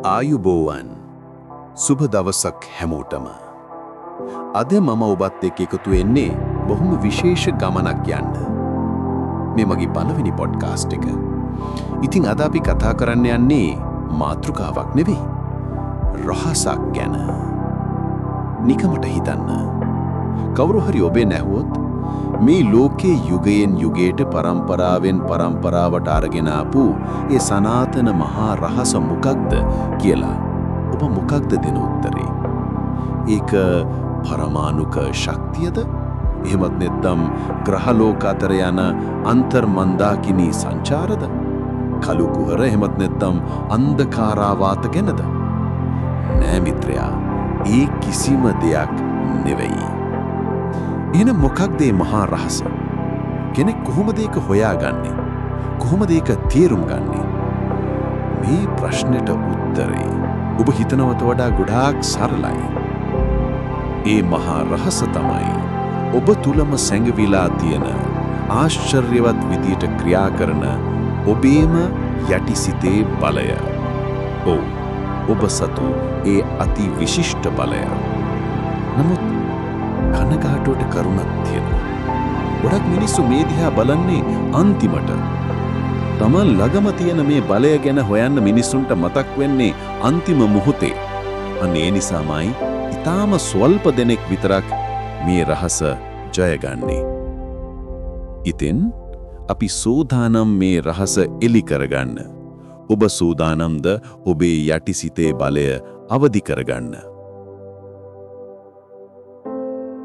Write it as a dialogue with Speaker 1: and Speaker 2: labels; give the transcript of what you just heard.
Speaker 1: ආයුබෝවන්, සුබ දවසක් හැමෝටම. අද මම ඔබත් එක්ක එකතු වෙන්නේ බොහොම විශේෂ ගමනක් යන්න. මේ මගේ පළවෙනි පොඩ්කාස්ට් එක. ඉතින් අද අපි කතා කරන්න යන්නේ මාතෘකාවක් නෙවෙයි, රහසක් ගැන. නිකමට හිතන්න. කවුරු හරි ඔබෙන් ඇහුවොත් මේ ලෝකේ යුගයෙන් යුගයට පරම්පරාවෙන් පරම්පරාවට අරගෙන ආපු ඒ සනාතන මහා රහස මොකක්ද කියලා, ඔබ මොකක්ද දෙන උත්තරේ? ඒක පරමාණුක ශක්තියද? එහෙමත් නැත්නම් ග්‍රහ ලෝක අතර යන අන්තර් මන්දාකිනී සංචාරද? කළු කුහර එහෙමත් නැත්නම් අන්ධකාරාවාත ගැනද? නෑ මිත්‍රයා, ඒ කිසිම දෙයක් නෙවෙයි. එහෙනම් මොකක්ද මේ මහා රහස? කෙනෙක් කොහොමද ඒක හොයාගන්නේ? කොහොමද ඒක තේරුම් ගන්නේ? මේ ප්‍රශ්නෙට උත්තරේ ඔබ හිතනවට වඩා ගොඩාක් සරලයි. ඒ මහා රහස තමයි ඔබ තුලම සැඟවිලා තියෙන, ආශ්චර්යවත් විදියට ක්‍රියා කරන ඔබේම යටිසිතේ බලය. ඔව්, ඔබ සතු ඒ අති විශිෂ්ට බලය. නමුත් කනගාටුවට කරුණක් තියෙනවා. ගොඩක් මිනිස්සු මේ දිහා බලන්නේ අන්තිමට. තමන් ළඟම තියෙන මේ බලය ගැන හොයන්න මිනිස්සුන්ට මතක් වෙන්නේ අන්තිම මොහොතේ. අන්න ඒ නිසාමයි ඉතාම ස්වල්ප දෙනෙක් විතරක් මේ රහස ජයගන්නේ. ඉතින් අපි සූදානම් මේ රහස එලි කරගන්න. ඔබ සූදානම්ද ඔබේ යටිසිතේ බලය අවදි කරගන්න?